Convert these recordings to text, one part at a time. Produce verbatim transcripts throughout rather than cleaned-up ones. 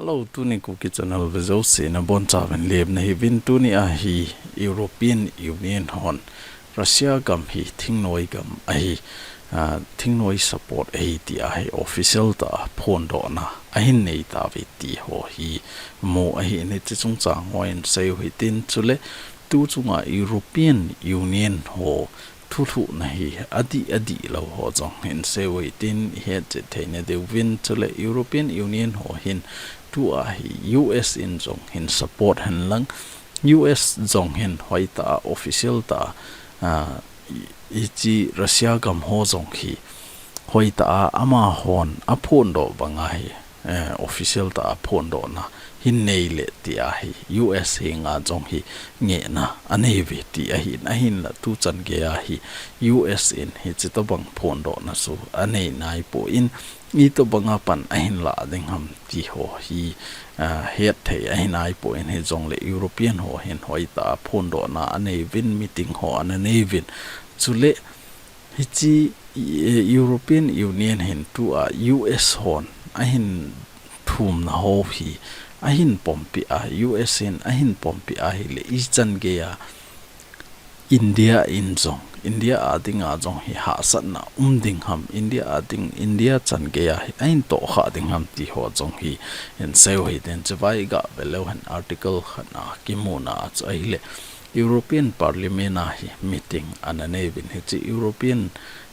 Hello, tuni Kuki Channel vejouse nabonchauvin lemna hiuvin. Tuni ahi European Union hon Russia gam hi thingnoi gam ahi, ah, thingnoi support ahi ti ahi official tah a phondohna ahin neitauve ti ho hi mu ahin, hiche chungchang ho hin seiu hitin, chule tu chunga European Union ho thulhuhna hi adih, adih lou ho jong hin seiu hitin, ihet chet theina diuvin, chule European Union ho hin tua hi U S in jong hin support henlang, U S jong hin hoitah a official tah a, ah, i, ichi Russia gam ho jong hi hoitah a amahon aphondoh banga hi, eh, official tah a phondohna hin neile ti ahi U S henga jong hi ngehna aneiuve ti ahin, ahinla tuchan geiya hi U S in hiche tobang phondohna chu anei naipon, itobanga pan ahin lah ding ham ti ho hi, ah, hetthei ahi naipon, hijongle European ho hin hoitah a phondohna aneiuvin, meeting ho ana neiuvin. Chule hiche, eh, European Union hin tua U S hon ahin thumna ho hi ahin pompi a, U S in ahin pompi ahile ichan geiya India in jong, India a dinga jong hi hahsatna um ding ham, India a ding, India chan geiya hi ahin tohkhah ding ham ti ho jong hi hin seiu hitin, chuvai gah ve leu hen article khat a kimuna a chu ahile European Parliament a hi meeting ana neiuvin, hiche European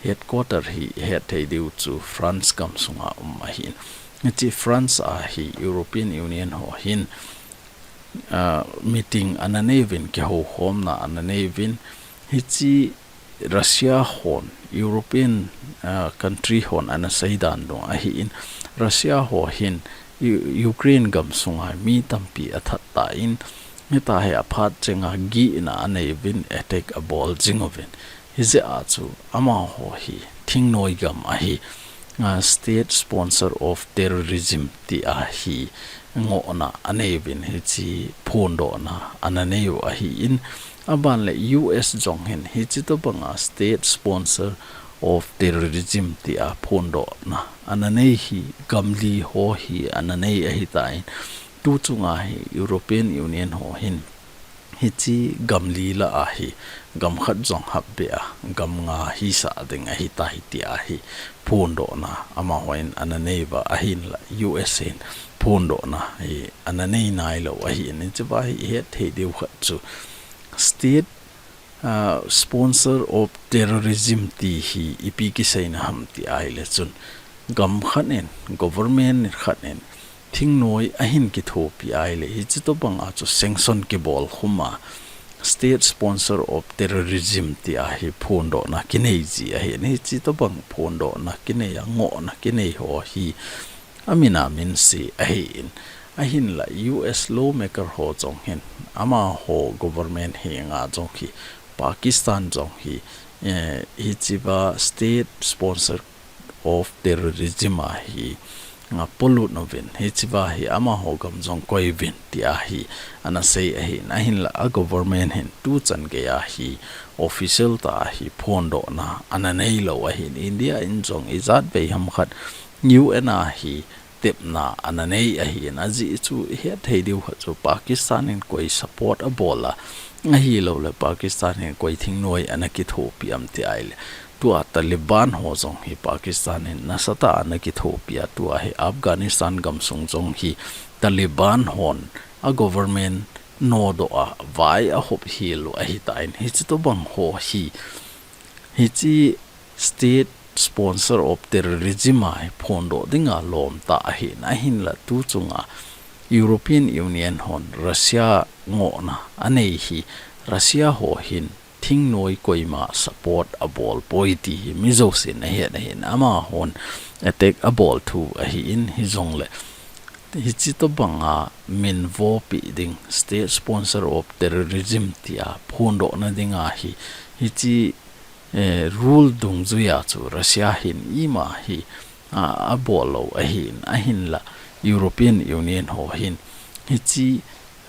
headquarter hi hetthei diu chu France gam sunga um ahin. Hiche France a hi European Union ho hin, ah, meeting ana neiuvin, kihoukhomna ana neiuvin, hiche Russia hon, European, ah, country hon ana seidan ding ahin, Russia ho hin U-, Ukraine gam sunga mi tampi athat tan, hitia hi aphat chenga gihna aneiuvin, attack abol jinguvin. Hijeh a chu amaho hi thingnoi gam ahi, ah, state sponsor of terrorism tia hi ngohna aneiuvin, hiche phondohna ana neiu ahin, aban le U S jong hin hiche tobanga state sponsor of terrorism tia phondohna ana nei hi gam li ho hi ana nei ahitan, tu chunga hi European Union ho hin hiche gam li lah a hi gam khat jong hapbe a, gam nga hisah ding ahitai tia hi phondohna amahon ana neiuva, ahinla U S in phondohna hi ana nei nailou ahin, hichea hi ihet thei diu khat chu state, ah, sponsor of terrorism ti hi ipi kiseina ham ti ahile chun, gam khat in, government khat in thingnoi ahin kithopi ahile, hiche tobanga chu sanction kibol khum a, state sponsor of terrorism tia hi phondohna kinei ji ahin, hiche tobang phondohna kinei a ngohna kinei ho hi amin a min se ahin, ahinla U S lawmaker ho jong hin amaho government henga jong hi Pakistan jong hi, eh, hichea state sponsor of terrorism a hi, ah, polut uvin, hichea hi amaho gam jong koiuvin tia hi ana sei ahin, ahinla a government hin tu chan geiya hi official tah a hi phondohna ana neilou ahin, India in jong ijat vei ham khat U N a hi tepna ana nei ahin, ajeh chu ihet thei diu khat chu Pakistan in koi support abol a, ahilouleh Pakistan in koi thingnoi ana kithopi am ti ahile, tua Taliban ho jong hi Pakistan in nasatah a ana kithopi a, tua hi Afghanistan gamsung jong hi Taliban hon a government nodoh a vai ahop hel u ahitan, hiche tobang ho hi, hiche state sponsor of terrorism a hi phondoh dinga lom tah ahin, ahinla tu chunga European Union hon Russia ngohna anei hi, Russia ho hin thingnoi koima support abol poi ti hi mi jousen ahet ahin, amahon attack abol thu ahin, hijongle hiche tobanga min vopi ding, state sponsor of terrorism tia phondohna dinga hi, hiche, eh, rule dungjuia chu Russia hin ima hi, a, abol lou ahin, ahinla European Union ho hin hiche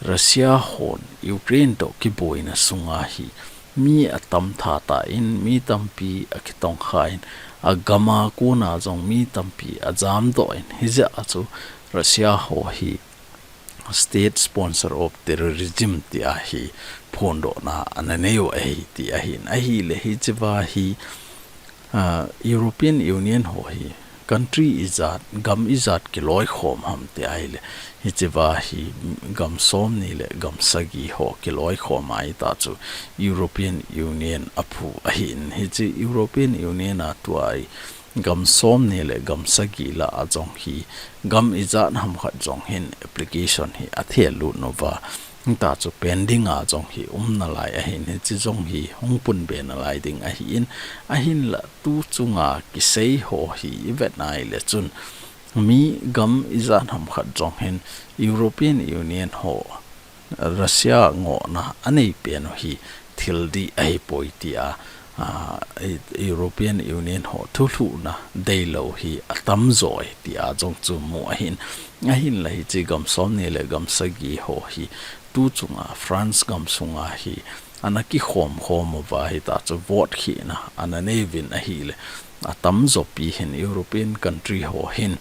Russia hon Ukraine toh kiboina sunga hi mi atam thatah in, mi tampi akitongkha in, agam a kona jong mi tampi ajamdoh in, hijeh a chu Russia ho hi state sponsor of terrorism tia hi phondohna ana neiu ahi ti ahin. Ahile hichea hi, ah, European Union ho hi country ijat, gam ijat kiloikhom ham ti ahile, hichea hi gam somni le gam sagi ho kiloikhom ahita chu European Union aphu ahin. Hiche European Union a tua hi gam somni le gam sagi lah a jong hi gam ijat ham khat jong hin application hi athel lut uva, hita chu pending a jong hi um nalai ahin, hiche jong hi hung pun be nalai ding ahin. Ahinla tu chunga kisei ho hi ivet nai le chun, mi gam ijat ham khat jong hin European Union ho Russia ngohna anei pen u hi thil dih ahipoi tia, ah, European Union ho thulhuhna deilou hi atamjo e tia jong chu mu ahin. Ahinla hiche gam somni le gam sagi ho hi tu chunga France gam sunga hi ana kikhom khom uva hita chu vote khehna ana neiyuvin ahile, atamjo pi hin European country ho hin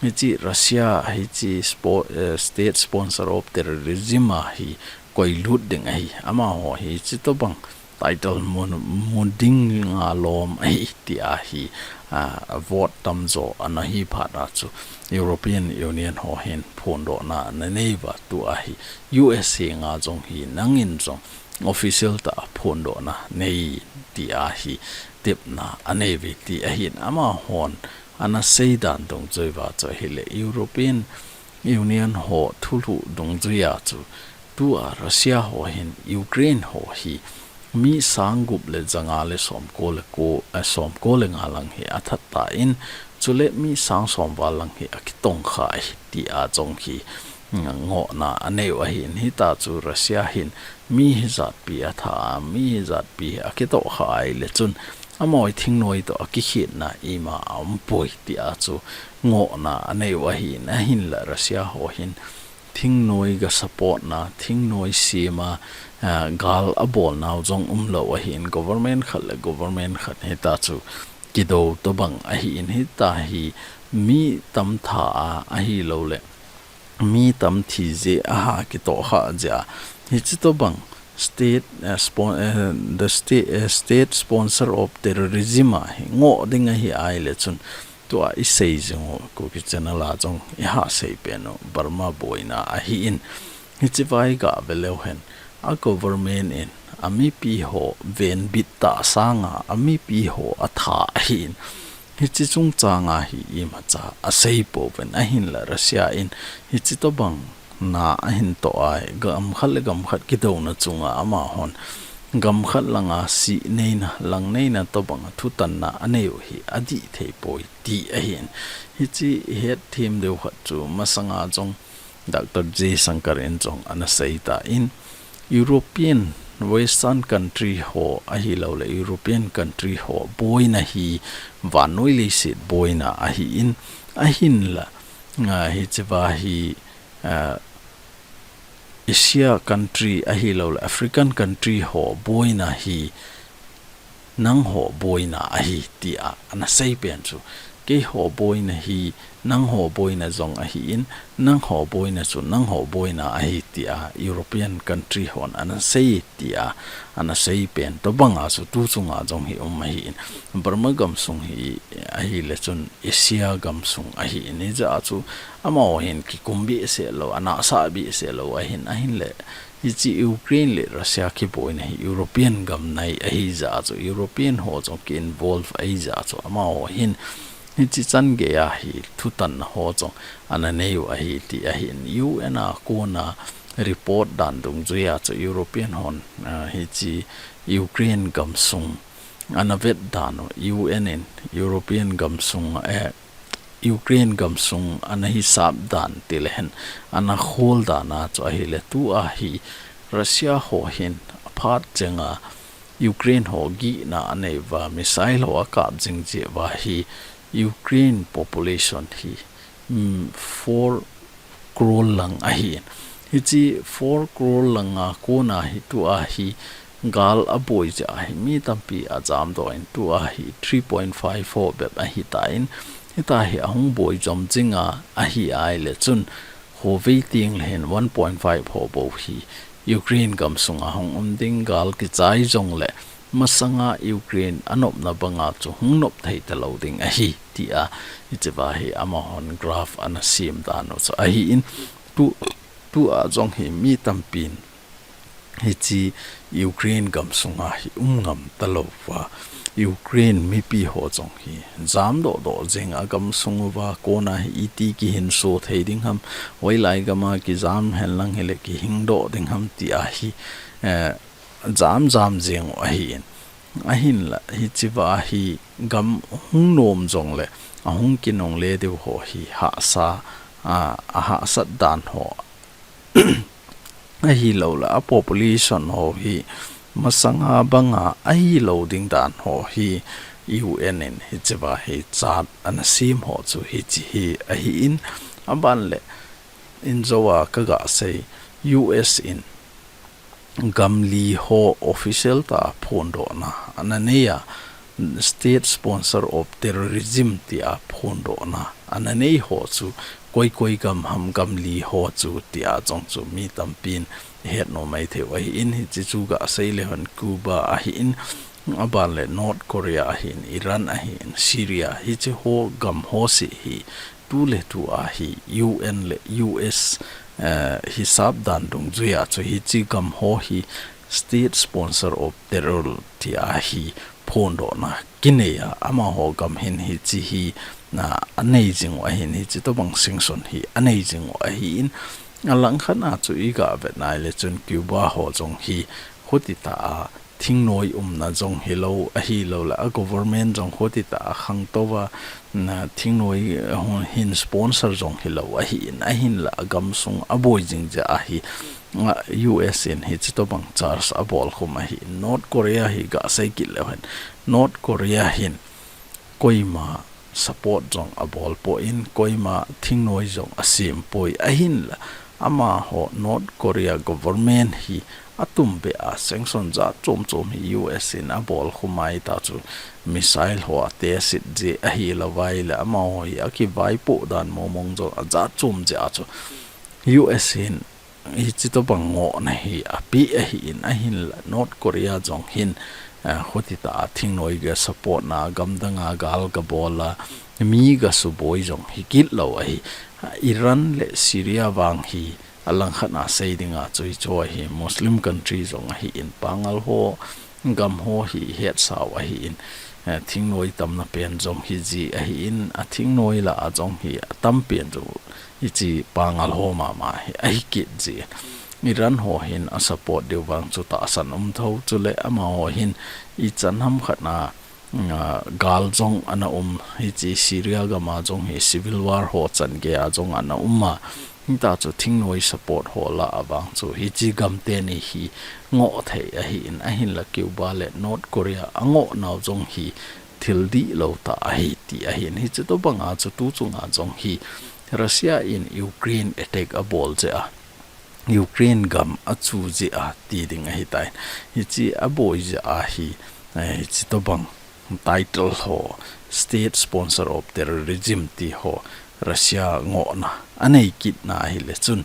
hiche Russia hiche spo-, eh, state sponsor of terrorism a hi koilut ding ahi. Amaho hi hiche tobang title mu, mu dinga lom ahi tia hi, ah, vote tamjo ana hi phat a chu European Union ho hin phondohna ana neiuva tua hi U S A nga jong hi nangin jong official tah a phondohna nei tia hi tepna aneiuve ti ahin. Amahon ana seidan dungjuiya chu ahile European Union ho thulhuh dungjuiya chu tua Russia ho hin Ukraine ho hi mi sang gup le janga le somko le ko, eh, somko le nga lang hi athat tan, chule mi sang somval lang hi akitongkha ahi tia jong hi, mm, ngohna aneiu ahin. Hita chu Russia hin mi hijatpi atha a, mi hijatpi akitongkha ahile chun amaho hi thingnoi toh akikhetna ima aumpoi tia chu ngohna aneiu ahin. Ahinla Russia ho hin thingnoi ga support na, thingnoi sema, ah, gal abolnau jong umlou ahin, government khat le government khat hita chu kidou tobang ahin. Hita hi mi tam tha a, ahilouleh mi tam thi jeh a ha kitohkha jeh a hiche tobang state, eh, spon-, eh, the state, eh, state sponsor of terrorism a hi ngoh ding ahi ahile chun tua isei jing u Kuki Channel a jong iha sei pen u Burma boina ahin. Hiche vai gah ve leu hen, a government in amipi ho venbit tah sanga amipi ho atha ahin. Hiche chungchang a hi imacha asei pouvin ahinla Russia in hiche tobang na ahin toh a, gam khat le gam khat kidouna chunga amahon gam khat langa si neina, lang neina tobanga thutanna aneiu hi adih thei poi ti ahin. Hiche ihet them diu khat chu masanga jong Doctor Jaishankar in jong ana sei tan, European Western country ho ahilouleh European country ho boina hi vannoi leiset boina ahin, ahinla, ah, hichea hi, ah, Asia country ahilouleh African country ho boina hi nangho boina ahi tia ana sei pen chu, keiho boina hi nangho boina jong ahin, nangho boina chu nangho boina ahi tia European country hon ana sei tia ana sei pen tobanga chu tu chunga jong hi um ahin. Burma gamsung hi ahile chun Asia gamsung ahin, hijeh a chu amaho hin kikum behseh lou, anahsah behseh lou ahin, ahinle hiche Ukraine le Russia kiboina hi European gam nai ahijeh a chu, European ho jong ki involve ahijeh a chu, amaho hin hiche chan geiya hi thutanna ho jong ana neiu ahi ti ahin. U N a kona report dan dungjuiya chu European hon, ah, hiche Ukraine gamsung ana vet dan u, U N in European gamsung, eh, Ukraine gamsung ana hisap dan tilehen ana khol dan a chu ahile tua hi Russia ho hin aphat chenga Ukraine ho gihna aneiuva, missile ho akap jing jeh uva hi Ukraine population hi, mm, four crore lang ahin. Hiche four crore langa kona hi tua hi gal aboi jeh a hi mi tampi ajamdoh in tua hi three point five four bep ahitan, hita hi ahung boi jom jinga ahi ahile chun Ho vei teng le hin one point five ho bou hi Ukraine gam sunga hung um ding, gal kichai jongle masanga Ukraine anopna banga chu hung nop thei talou ding ahi, tia hichea hi amahon graph ana sem dan u chu ahin, tu, tua jong hi mi tampin hiche Ukraine gam sunga hi um ngam talouva, Ukraine mipi ho jong hi jam doh doh jeng a gam sung uva, kona hi iti kihinso thei ding ham, hoilai gama kijam henlang hile kihing doh ding ham tia hi, eh, jam jam jeng u ahin. Ahinla hichea hi gam hung nom jongle ahung kinungle diu ho hi hahsa, a, ahahsat dan ho ahilouleh a population ho hi masanga banga ahilou ding dan ho hi U N in hichea hi chart ana sem ho chu hiche hi ahin, aban le injoa kaga sei, U S in gam li ho official tah a phondohna ana nei a, state sponsor of terrorism tia phondohna ana nei ho chu koi koi gam ham gam li ho chu tia jong chu mi tampin het nom mai thei u ahin, hiche chu ga sei le hon Cuba ahin, aban le North Korea ahin, Iran ahin, Syria, hiche ho gam ho seh hi tuletua hi U N le U S, eh, hisap dan dungjuia chu hiche gam ho hi state sponsor of terror tia hi phondohna kinei a, amaho gam hin hiche hi, na, anei jing u ahin, hiche tobang sanction hi anei jing u ahin, alangkhat a chu iga vet nai le chun Cuba ho jong hi hoti tah a thingnoi umna jong hilou, ahilouleh a government jong hoti tah a khangtou va, na, thingnoi, eh, hin sponsor jong hilou ahin, ahinla gam sung aboi jing jeh a hi, a, U S in hiche tobang charge abol khum ahin, North Korea hi ga sei kit leu hen, North Korea hin koima support jong abol poi, koima thingnoi jong asem poi, ahinla amaho North Korea government hi atumbeh a sanction jat chom chom hi U S in abol khum a, hita chu missile ho a test jeh ahilouvai le amaho hi akivaipoh dan mong mong jong ajat chom jeh a chu U S hin hiche tobang ngohna hi ape ahin, ahinla North Korea jong hin, eh, hoti tah a thingnoi ga support na, gam dang a gal ga bol a, mi ga suboi jong hi kit lou ahi. Iran le Syria vang hi alangkhat a sei ding a chu hiche ho hi Muslim country jong ahin, pangal ho gam ho hi hetsau ahin, eh, thingnoi tamna pen jong hiji ahin, athingnoi lah a jong hi atam pen jong hiche pangal ho mama hi ahi kit jin. Iran ho hin asupport diu vang chu tahsan um tho, chule amaho hin ichan ham khat na, ah, gal jong ana um, hiche Syria gam a jong hi civil war ho chan gei a jong ana um a, hita chu thingnoi support ho lah a vang chu hiche gam teni hi ngoh thei ahin, ahinla Cuba le North Korea angoh nau jong hi thil dihlou tah ahi ti ahin, hiche tobang a chu tu chung a jong hi Russia in Ukraine attack abol jeh a, Ukraine gam achu jeh a ti ding ahitai. Hiche aboi jeh a hi, eh, hiche tobang title ho, state sponsor of terrorism ti ho, Russia ngohna anei kit na ahile chun,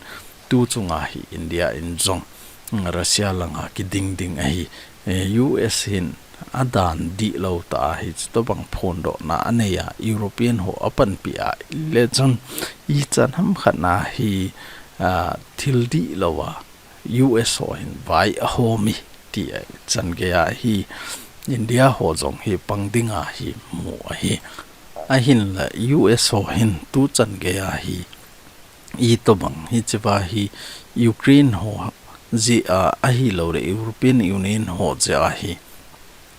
tu chung a hi India in jong, mm, Russia lang a kiding ding ahi, eh, U S hin adan dihlou tah a hiche tobang phondohna anei a, European ho apanpi a, ahile chun ichan ham khat na hi, ah, thil dihlou a U S ho hin vai ahom e ti a, chan gei a hi India ho jong hi pang ding a hi mu ahi. Ahinla U S ho hin tu chan gei a hi itobang hichea hi Ukraine ho jeh a, ahilouleh European Union ho jeh a hi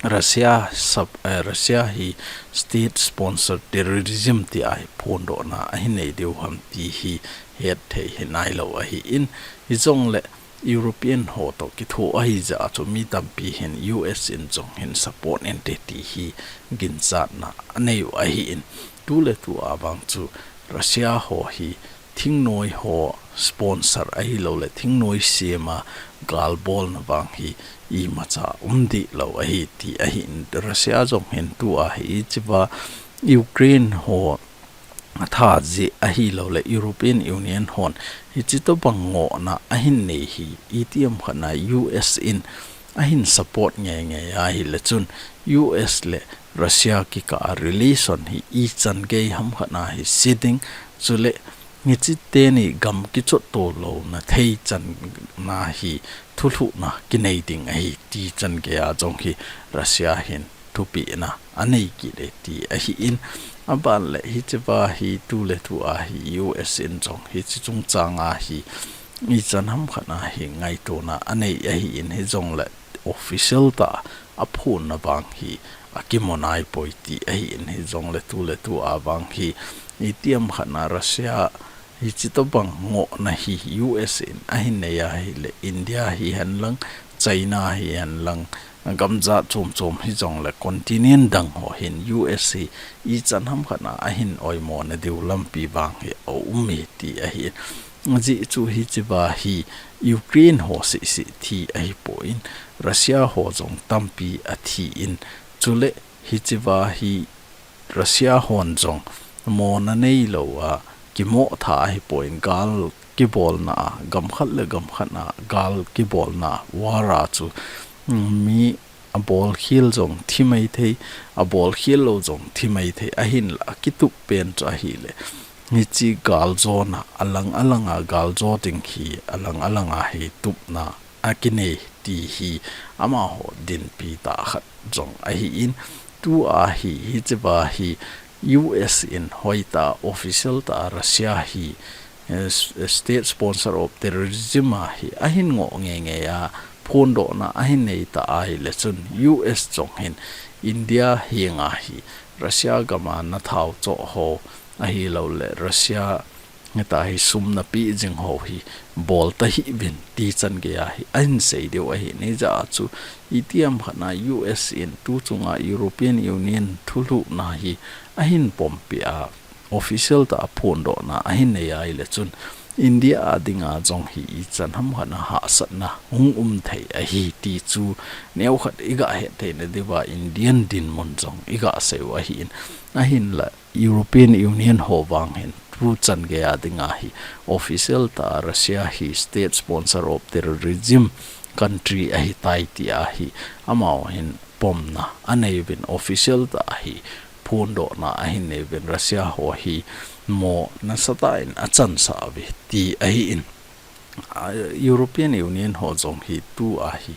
Russia sap-, eh, Russia hi state sponsor terrorism ti a hi phondohna ahi nei diu ham ti hi het thei hi nailou ahin, hijongle European ho toh kitho ahi jeh a chu mi tampi hin U S in jong hin support inte ti hi ginchatna anei u ahin, tuletu a vang chu Russia ho hi thingnoi ho sponsor ahilouleh thingnoi sem a galbolna vang hi imacha um dihlou ahi ti ahin, Russia jong hin tu a hi hichea Ukraine ho atha jeh ahilouleh European Union hon hichi tobang ngohna ahin nei hi itiham khat na U S in ahin support ngei ngei ahile chun U S le Russia kikah a relation hi ichan gei ham khat na hi se ding, chule hichi teni gam kichotto louna thei chan na hi thulhuhna kinei ding ahi ti chan gei a jong hi Russia hin thupehna anei kit e ti ahin, aban le hichea hi tuletu a hi U S in jong hichi chungchang a hi ichan ham khat na hi ngaitona anei ahin, hijongle official tah a aphonna vang hi akimu naipoi ti ahin, hijongle tuletu a vang hi itiham khat na Russia hichi tobang ngohna hi U S in ahin nei ahile India hihen lang, China hihen lang, gamjat chom chom hijongle continent dang ho hin U S hi ichan ham khat na ahin oimo nadiu lampi vang hi aum e ti ahin. Ajeh chu hichea hi Ukraine ho seh seh thi ahipon, Russia ho jong tampi athi in, chule hichea hi Russia hon jong mona neilou a kimoh tha ahipon, gal kibolna a, gam khat le gam khat na gal kibolna a, war a chu, mm, mi abolkhel jong thi maithei, abolkhel lou jong thi maithei, ahinla akitup pen chu ahile hichi galjona alang alang a galjo ding hi alang alang a hi tupna akinei ti hi amaho dinpi tah khat jong ahin, tua hi hichea hi U S in hoitah a official tah a Russia hi, eh, s-, state sponsor of terrorism a hi ahin ngoh ngei ngei a phondohna ahin nei ta ahile chun U S jong hin India henga hi Russia gam a na thao choh ho ahilouleh Russia hita hi sum napeh jing ho hi bol tahih uvin ti chan gei a hi ahin sei diu ahin, hijeh a chu itiham khat na U S in tu chunga European Union thulhuhna hi ahin pompeh a official tah a phondohna ahin nei ahile chun India a dinga jong hi ichan ham khat na hahsatna hung um thei ahi ti chu neokhat iga hetthei nadiuva Indian dinmun jong iga sei u ahin, ahinla European Union ho vang hin tu chan gei a dinga hi official tah a Russia hi state sponsor of terrorism country ahitai ti a hi amaho hin pomna anei uvin, official tah a hi phondohna ahin nei uvin, Russia ho hi mo nasatah in achansah uve ti ahin. A, European Union ho jong hi tua hi,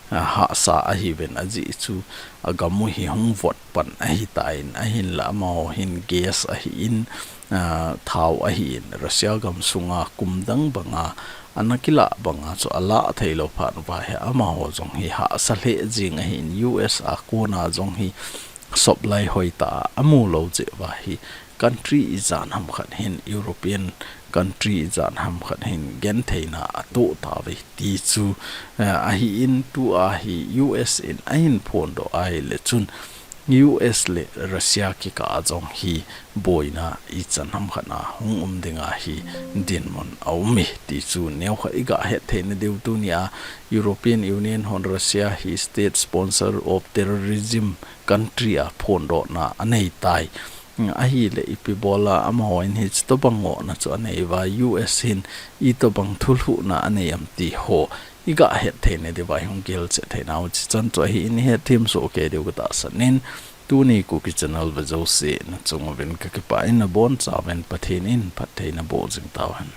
a, hahsa ahiuvin, ajeh chu agam u hi hung vot pan ahitan, ahinla amaho hin gas ahin, a, thao ahin, Russia gam sunga kum dang banga ana kilah banga chu alah theilou phat uva hi amaho jong hi hahsa lheh jing ahin, U S a kona jong hi supply hoitah a amu lou jeh uva hi country ijat ham khat hin, European country ijat ham khat hin gentheina atoh tauve ti chu, eh, ahin, tua hi U S in ahin phondoh ahile chun U S le Russia kikah a jong hi boina ichan ham khat na hung um dinga hi dinmun aum e ti chu neokhat iga hetthei nadiu, tunia European Union hon Russia hi state sponsor of terrorism country a phondohna anei tai. Ahile ipi bola amaho in hichi tobang ngohna chu anei uva, U S hin itobang thulhuhna anei am ti ho iga hetthei nadiuva hung gilchet theinau chichan chu ahin, ihet them soh kei diu katahsan in, tuni Kuki channel vejouse nachung uvin kakipah in, nabonchauvin Pathen in phatthei naboh jing tauhen.